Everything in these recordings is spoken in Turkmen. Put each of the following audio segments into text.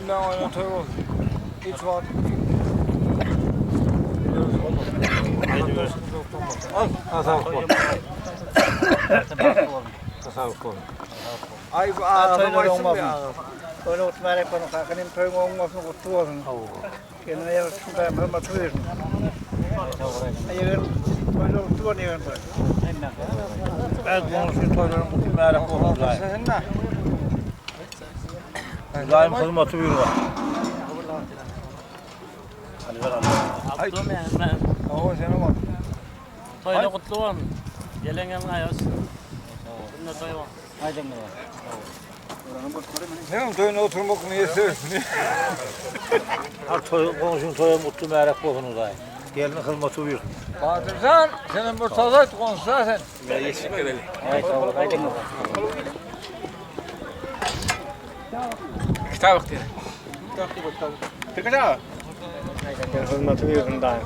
Hemmäň oýnan toý bolsun. Hiç wagt Al, saglyk bol. Saglyk bol. Ay bu ağzım açsın bir ağzım. Toýuň gutly mübärek bolsun kaka inim toýuň oň bolsun gutly bolsun. Gelin aýagy tutsun daýym hyzmaty buyursun. Ýegen toýlar gutly bolsun ýegen toý. Öz goňşy toýlaryň gutly mübärek bolsun daýym. Daýym hyzmaty buyurgan. Awa seni bak. Toýda gutly bolsun. Gelen gelin aýagy tutsun. Günde toý bolsun. Senin toýuna oturmak niýeti. Har toý goňşyň toýam gutly mübärek bolsun daýym. Gelin hyzmaty buyursun. Batyrjan, senin bir söz aýt goňşuda sen. Hyzmaty buyursun daýym.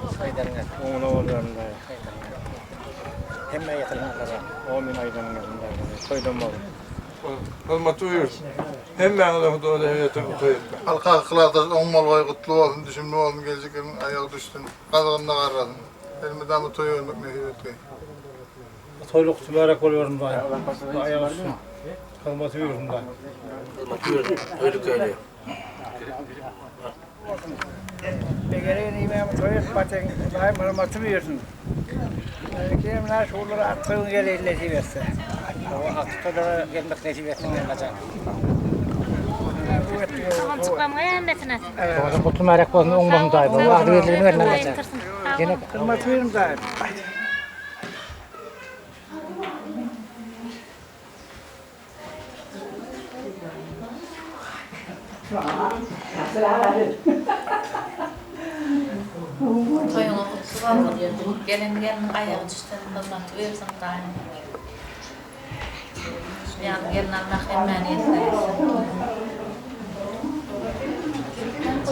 Oňuna bolsun daýym. Hemme ýetirsin Allajan. Amin aýdanyň gelsin daýym. Toýdan bolsun. Hyzmaty buyursun. Hemmäňize Hudaý heýetin toý etsin. Halka yhlasdaş oň bolgaý gutly bolsun düşümli bolsun geljek ýylyň aýagy düşsün gazygynda garrasyn elmydama toý görmek nesip etgeý. Toýluk gutly mübärek bolýaryn daýym. Aýagy tutsun. Hyzmaty buyursun daýym. Begere inim toý et batyň daýym hyzmaty buyursun. Kim na şular atlyň geleýin nesip etse. Atly toýlara gelmek nesip etsin Allajan. Çykmamyň hemmesine. Toýuň gutly mübärek bolsun oň bolsun daýym. Agzybirligini bersin Allajan. Ýene Hyzmaty buyursun daýym. Toýuňyz gutly bolsun. Gelen gelniň aýagy düşsün, hyzmaty buýursun daýym. Şuny ýaly gelin almak hemmäni ýetsin etsin.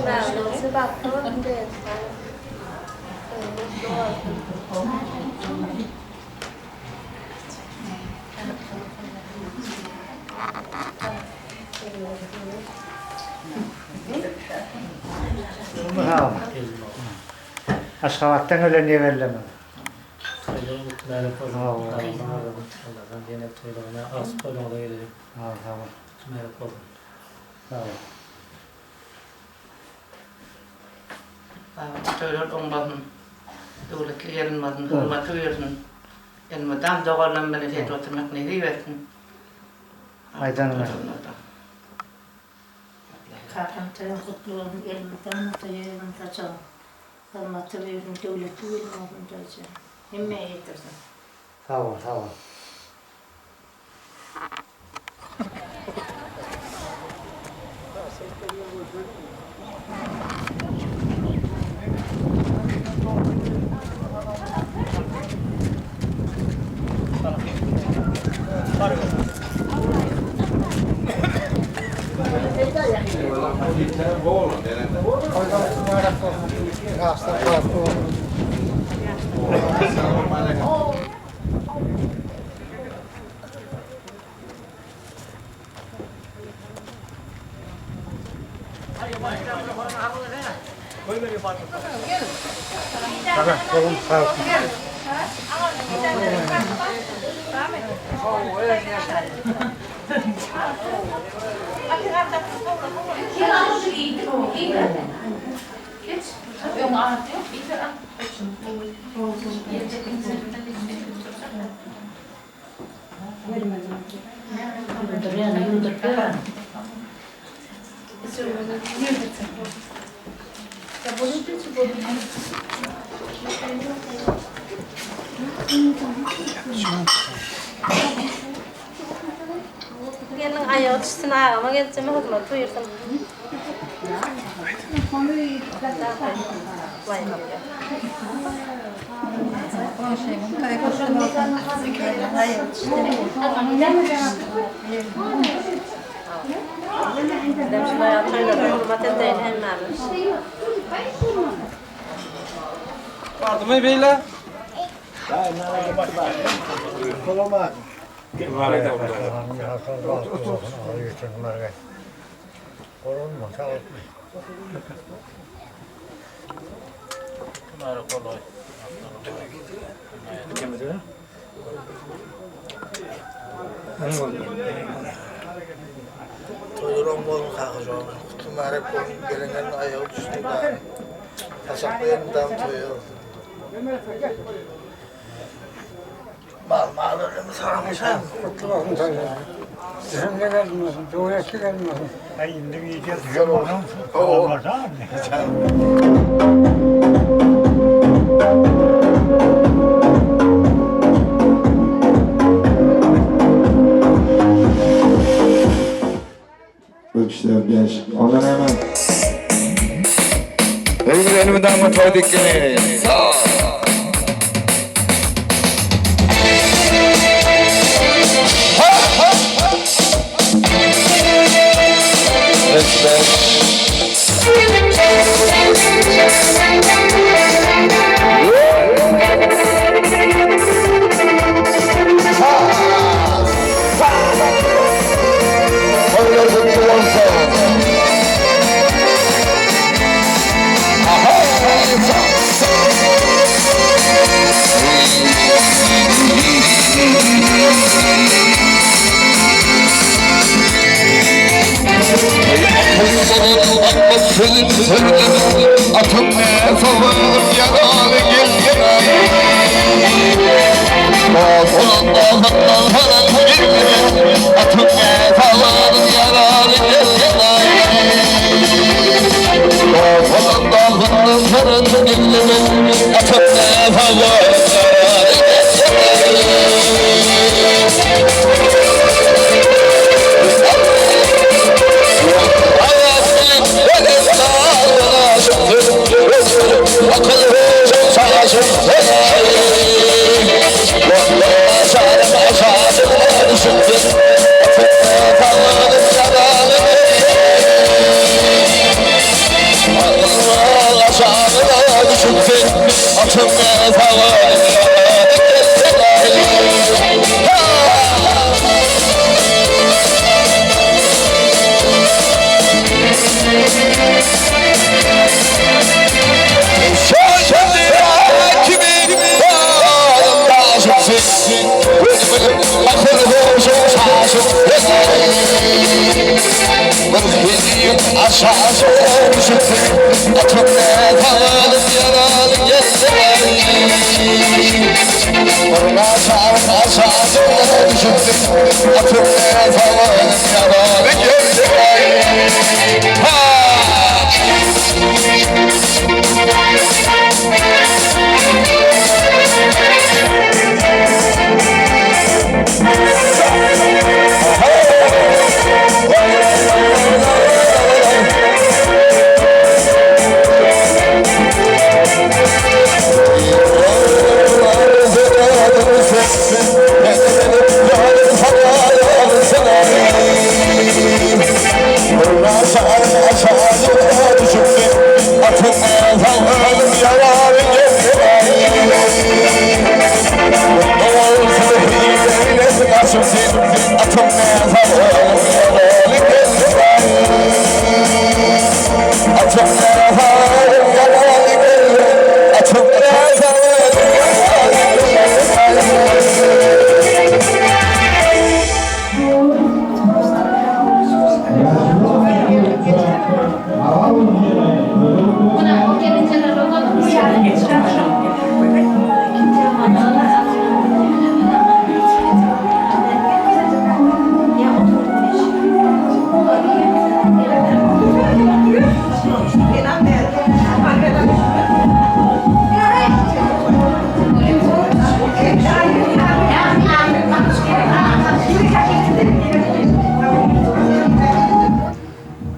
Bagtly bagtly bolsun diýeris. Toýuň gutly bolsun. Aşgabatdan gelen ýegenlerimiz. Toýlaryň gutly mübärek bolsun. Allajan ýene toýlaryna agzy toýlaryňyza gelelim. Sag bol. Gutly mübärek bolsun. Sag bol. Bagtly toýlar oň bolsun. Döwletli gelin bolsun. Hyzmaty buýursun. Elmydam doganlarym bilen şeýdip oturmak nesip etsin. Aýdanyňa. Kakam toýuň gutly bolsun elmydama toýa ýygyn saçagyň hyzmaty buýursun döwletli gelin bolsun toýja hemmä ýetirsin. Sag bol sag bol. Gelniň aýagy düşsün agama geljeme hyzmat buýursyn. Bardymy beýle? Gorulma, sag bolsun. Mübarek bolaý. Toýlar oň bolsun kakajan. Gutly mübarek bolsun. Gelenleriň aýagy düşsün dagy. Saçakly elmydam toý bolsun. Mal mal ölümi saramışam. Gutly bolsun toýlar. Düşümli gelin bolsun, döwletli gelin bolsun. Ay indi gijä düşen bolsaň, Üç, dört, beş. Onda näme? Öýüňiz elmydama toý dikgini. Sag! Üç, beş. Toýlar gutly bolsun!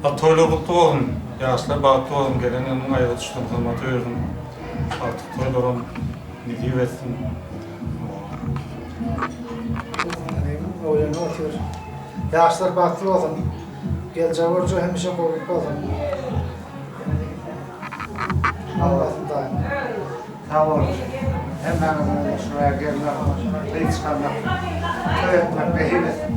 At toýlar gutly bolsun, ýaşlar bagtly bolsun, gelen ýylyň aýagy düşsün, hyzmaty bersin, agtyk toýlaram nesip etsin. Oýlanyp otyr. Ýaşlar bagtly bolsun. Geljek görje hemişe gowulyk bolsun. Sag bolsun daýym. Sag boluň. Hemmäňiziň şuraya gelmek, gyz çykarmak, toý etmek nesip etsin.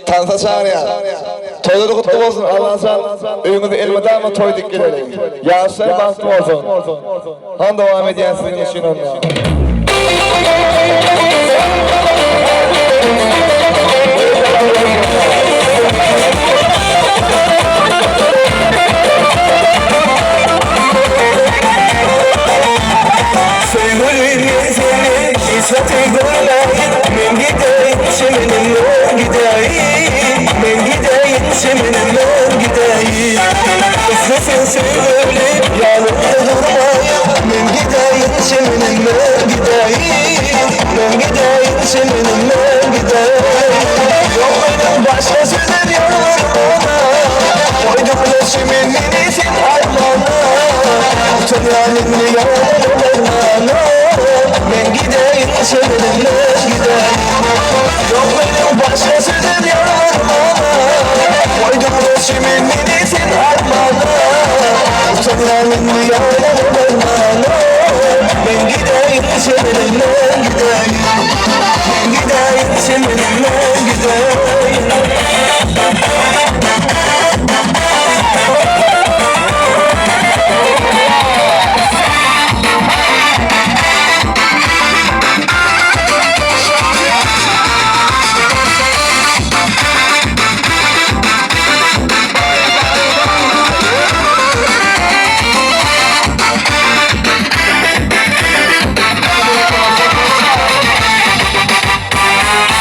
Tansa çagyrýar. Toýlary gutly bolsun Allajan öýüňize elmydama toý dik geleli. Ýaşlar bagtly bolsun. Han dowam edýän siziň üçin onda. Söýgülim men seni hiç haçan görmäýin Men gideýin çemenim men gideýin Men gideýin çemenim men gideýin Isleseň söýgülim ýanymda durmaýyn Men gideýin çemenim men gideýin Men gideýin çemenim men gideýin Ýok meniň başga sözüm ýalbarmana Goýdukla çemen meni sen armana Utanýan indi ýanyma barmana Men gideýin çemenim men gideýin Ýok meniň başga sözüm ýalbarmana Goýdukla çemen meni sen armana Utanýan indi ýanyma barmana Men gideýin çemenim men gideýin Men gideýin çemenim men gideýin.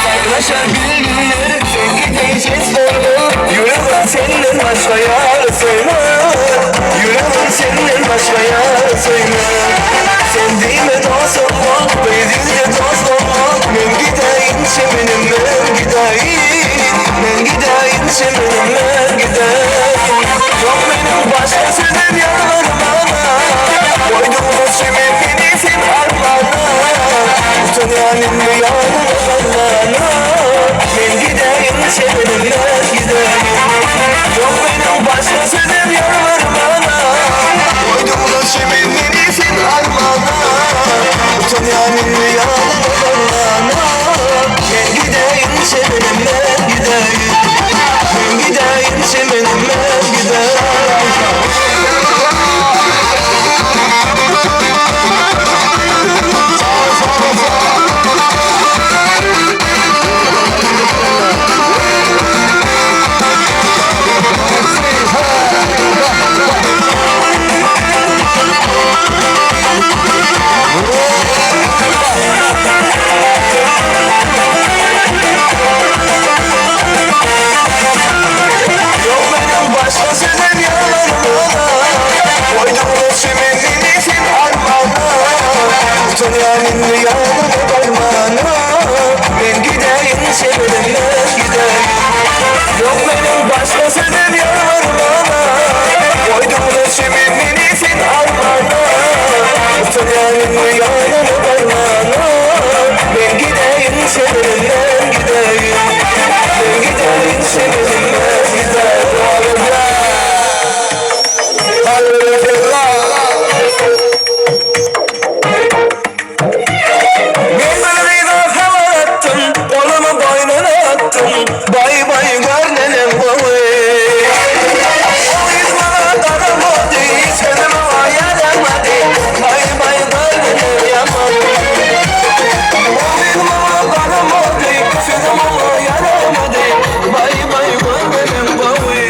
Saglaşar bilginler sen gideceğiz sordu Yüreğim senden başka yar söymez Yüreğim senden başka yar söymez Sen diyme dost olma Bizimle dost olma Men gideyim çemenim men gideyim Men gideyim çemenim men gideyim Yok benim başka sözüm yalvarmana Koydum bu çemen beni sen armana Utanyan indi yanıma barmana Men gideyim çemenim men gideyim Yok benim başka sözüm yalvarmana Koydum bu çemen beni sen armana Utanyan indi yanıma barmana Men gideyim çemenim men gideyim Men gideyim çemenim men gideyim. Yok benim başka sözüm yalvarmana Koydum çemenini sen armana Utanyan indi yanıma barmana Men gideyim çemenim men gideyim Yok benim başka sözüm yalvarmana Koydum çemenini sen armana Utanyan indi yanıma barmana Men gideyim çemenim men gideyim Men gideyim çemenim men gideyim. Men bir gyza habar atdym, Golumy boýnuna atdym, Baý baý gör neneň gowy. O gyz maňa garamady, Sözüm oňa ýaramady, Baý baý gör neneň ýaman. O gyz maňa garamady, Sözüm oňa ýaramady, Baý baý gör neneň gowy.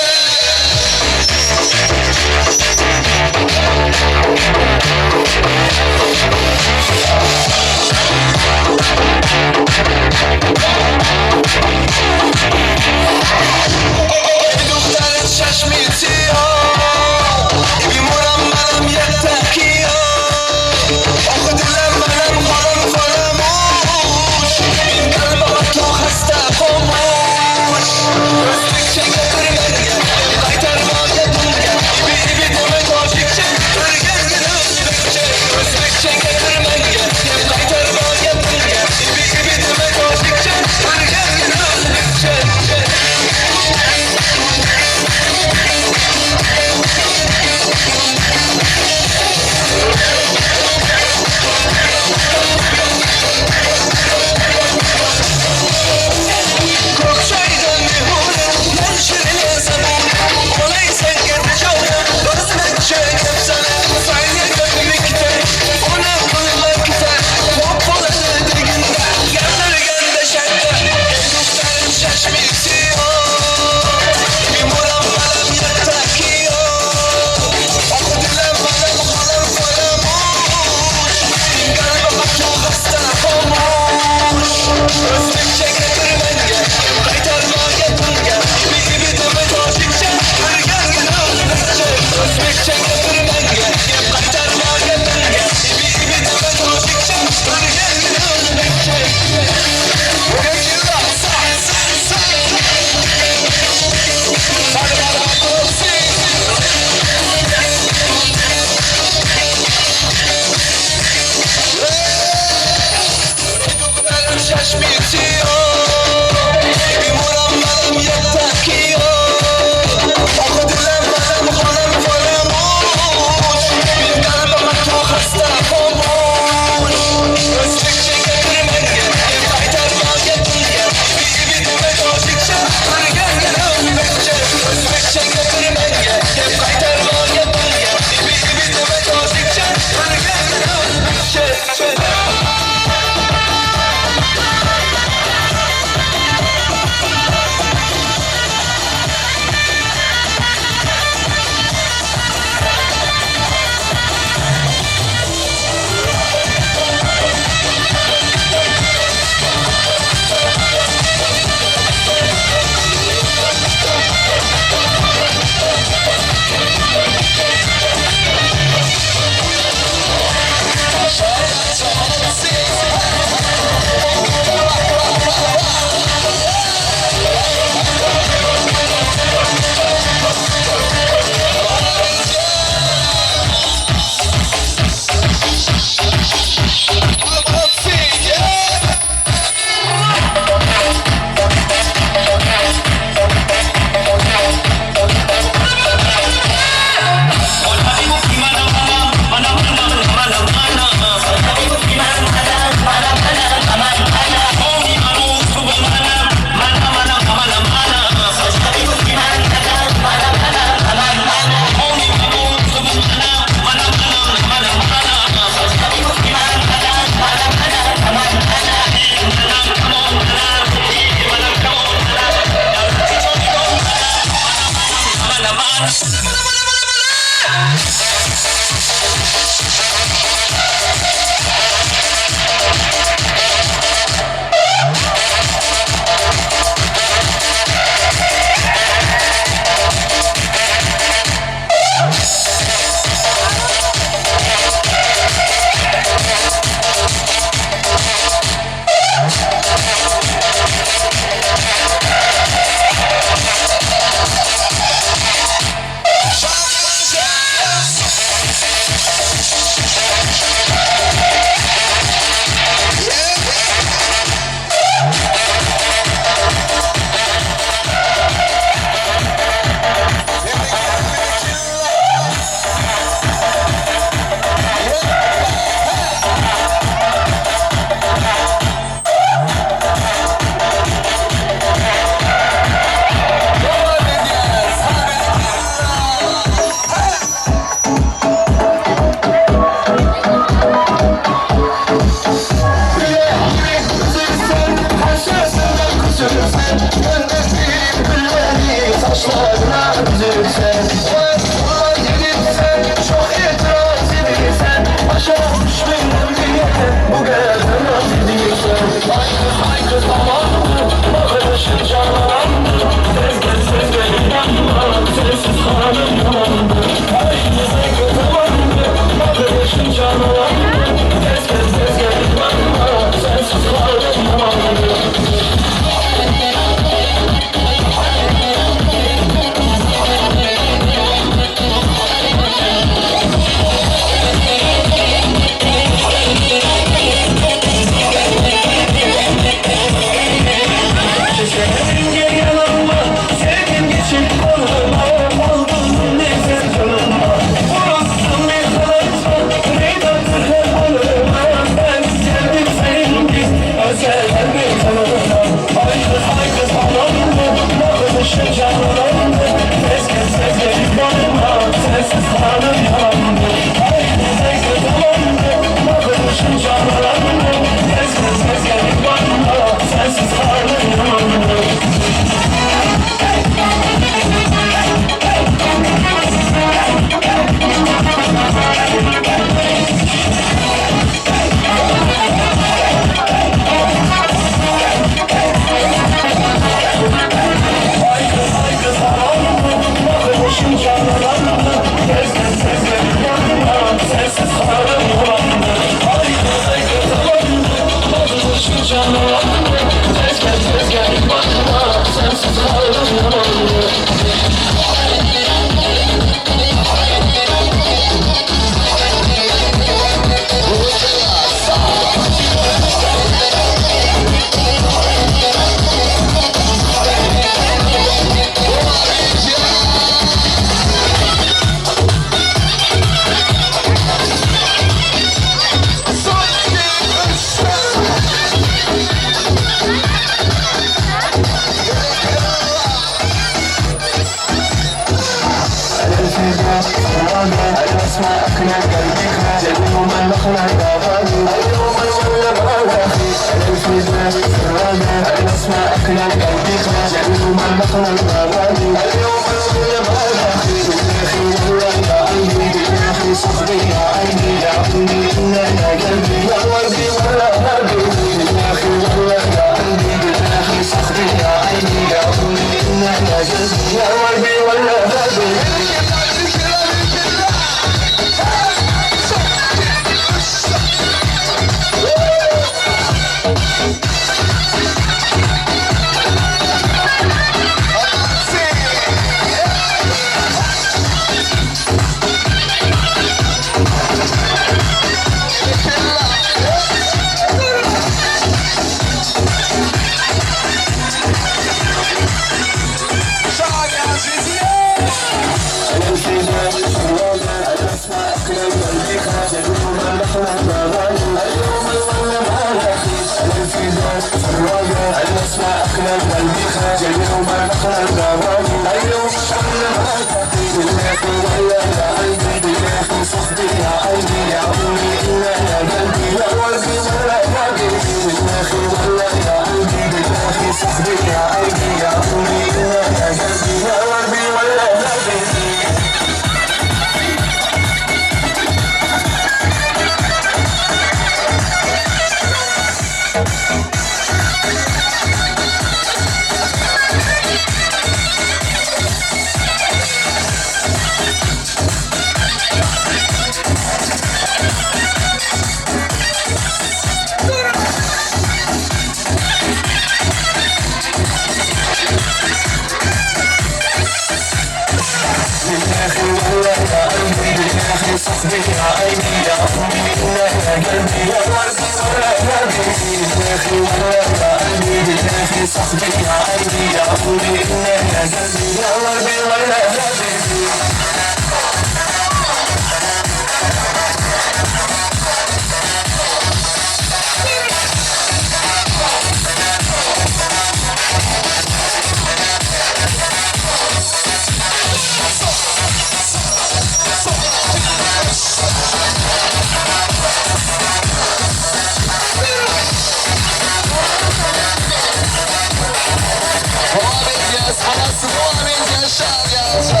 Dowam edýäs, anasy dowam edýär, şal ýalça.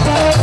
Hey!